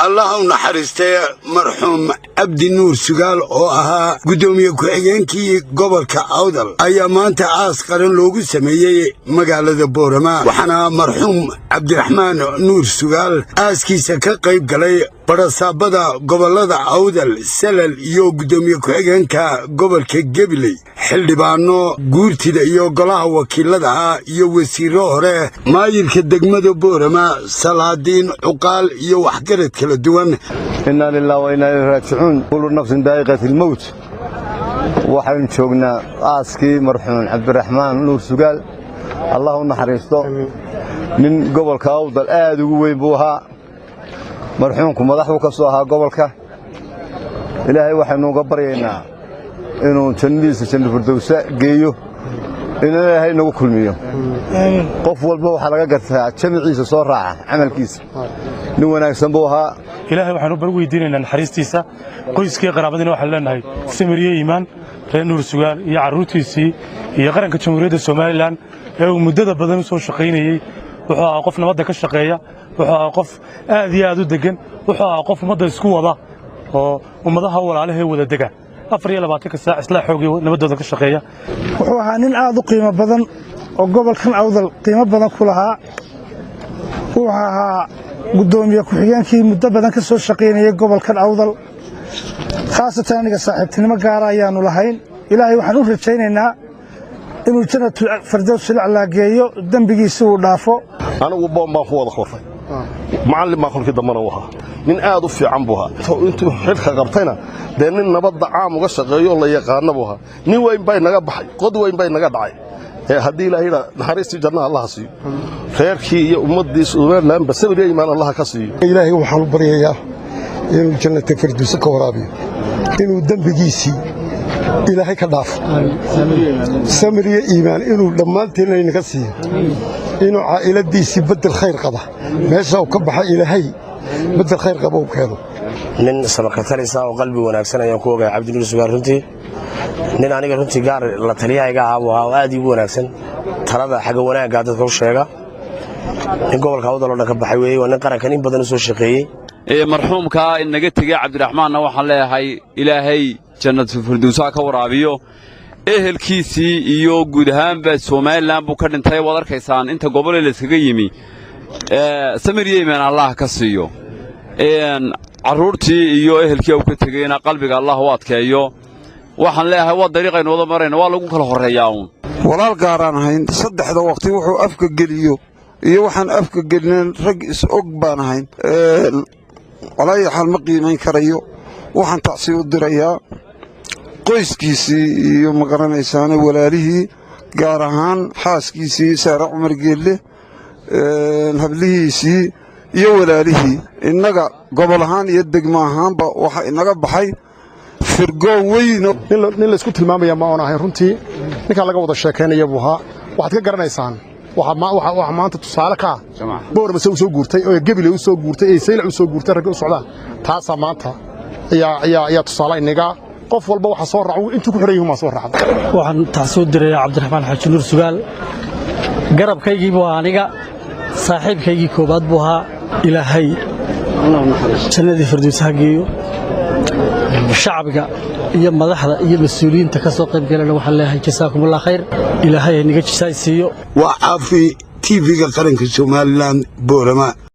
Allah u naxariistay marxuum Cabdi Nuur Sugaal oo ahaa guddoomiye ku-xigeenkii gobolka Awdal ayaa maanta aas qaran loogu sameeyey magaalada Boorama. Waxaana marxuum Cabdiraxmaan Nuur Sugaal aaskiisa ka qayb galay barasaabada gobollada Awdal, Salal iyo guddoomiye ku-xigeenka gobolka Gebiley, xildhibaano guurtida iyo golaha wakiilada ah iyo wasiirro hore, maayirka degmada Boorama, salaadiin, cuqaal iyo waxgarad kala duwan. Inaa lilah wa inaa ilayhi raajicuun. Kullu nafsin daa'iqat ilmowt. Waxaynu joognaa aaskii marxuum Cabdiraxmaan Nuur Sugaal. Allah u naxariisto. Nin gobolka Awdal aad ugu weyn buu ahaa marxuumku. Madax buu ka soo ahaa gobolka. Ilaahay waxaynu uga baryaynaa inuu jannadiisa janna firdowsa geeyo, in Ilaahay nagu kulmiyo. Qof walba waxaa laga gartaa jamiciisa soo raaca camalkiisa. Nin wanaagsan buu ahaa. Ilaahay waxaanu bar weydiinaynaa naxariistiisa. Qoyskii, qaraabadiina waxaan leenahay samiriye iimaan. Reer Nuur Sugaal iyo carruurtiisii iyo qaranka Jamhuuriyadda Somaliland ee uu muddada badan u soo shaqaynayey. Wuxuu ahaa qof nabadda ka shaqeeya, wuxuu ahaa qof aad iyo aad u deggan, wuxuu ahaa qof ummadda isku wada oo ummadaha walaalahee wada dega 24-ka saac isla xoogii nabaddooda ka shaqeeya. Wuxuu ahaa nin aad u qiimo badan oo gobolkan Awdal qiimo badan ku lahaa. Wuxuu ahaa guddoomiye ku-xigeenkii muddo badan ka soo shaqaynayay gobolkan Awdal. Khaasatan aniga saaxiibtinimo gaara ayaannu lahayn. Ilaahay waxaan u rajaynaynaa inuu Jannatul Fardows ilaclaa geeyo, dembigiisi uu dhaafo. Anigu boon baan ku wada koray, macallin baan kolkii dambena u ahaa. Nin aad u fiican buu ahaa. Intuu xilka qabtayna dee nin nabadda caam uga shaqeeyo la yaqaana buu ahaa. Nin weyn bay naga baxay, qod weyn bay naga dhacay. Haddii Ilaahayna naxariistii jannaha Allaha siiyo, reerkii iyo ummaddii Somalilandba sabir iyo iimaan Allaha ka siiyo. Ilaahay waxaan u baryayaa inuu Jannata Firdowse ka waraabiyo, inuu dembigiisii Ilaahay ka dhaafo, samir iyo iimaan inuu dhammaantiinna inaga siiyo, inuu caa'iladiisii beddel khayr qaba meesha uu ka baxa Ilaahay beddel khayr qaba uu keeno. Nin sabakatalisa oo qalbi wanaagsan ayaan ku ogahay Cabdinuur Sugaal. Runtii nin aniga runtii gaar la taliyahayga ahaa buu ahaa oo aad iigu wanaagsan, talada xagga wanaaggaa dadka u sheega. Nin gobolka Awdal oo dhan ka baxay weeye. Waa nin qarankan in badan u soo shaqeeyey. Marxuumkaa inaga tegey Cabdiraxmaanna waxaan leeyahay Ilaahay Jannatu Firdowsaha ka waraabiyo. Ehelkiisii iyo guud ahaanba Somaliland buu ka dhintay. Waad arkaysaan inta gobolee layskaga yimi. Samir yeyman Allah ka siiyo. Carruurtii iyo ehelkii uu ka tegeyna qalbiga Allah u adkeeyo. Waxaan leeyahay waa dariiqaynu wada marayna, waa lagu kala horreeyaa uun. Walaal gaaraan ahayn. Saddexda waqti wuxuu afka geliyo iyo waxaan afka gelinen rag is og baan ahayn. Walaayaxaal ma qiimayn karayo. Waxaan tacsi u dirayaa qoyskiisii iyo, ma garanaysaane, walaalihii, gaar ahaan xaaskiisii Saare Cumar Geelle, hablihiisii iyo walaalihii. Innaga gobol ahaan iyo degmo ahaanba waxaa inaga baxay firgoo weyn. Nin laysku tilmaamaya ma oon ahayn runtii. Ninkaa laga wada sheekaynaya buu ahaa. Waxaad ka garanaysaan waxa maanta tusaale ka ah Boormase u soo guurtay oo Gebile u soo guurtay ee Saylac u soo guurtay ragga u socdaan. Taasaa maanta ayaa tusaale inaga. Qof walba waxa soo raac intuu ku xiran yahay maa soo raacda. Waxaan taasoo dirayaa Cabdiraxmaan Xaaji Nuur Sugaal. Garabkaygii buu ahaa, aniga saaxiibkaygii koowaad buu ahaa. Ilaahay jannadii Firdowsa ha geeyo. Shacbiga iyo madaxda iyo mas-uuliyiinta ka soo qayb galana waxaan leeyahay jasaakumullah khayr. Ilaahay ha naga jisaay siiyo. Waa Caafi, TV-ga Qaranka Somaliland, Boorama.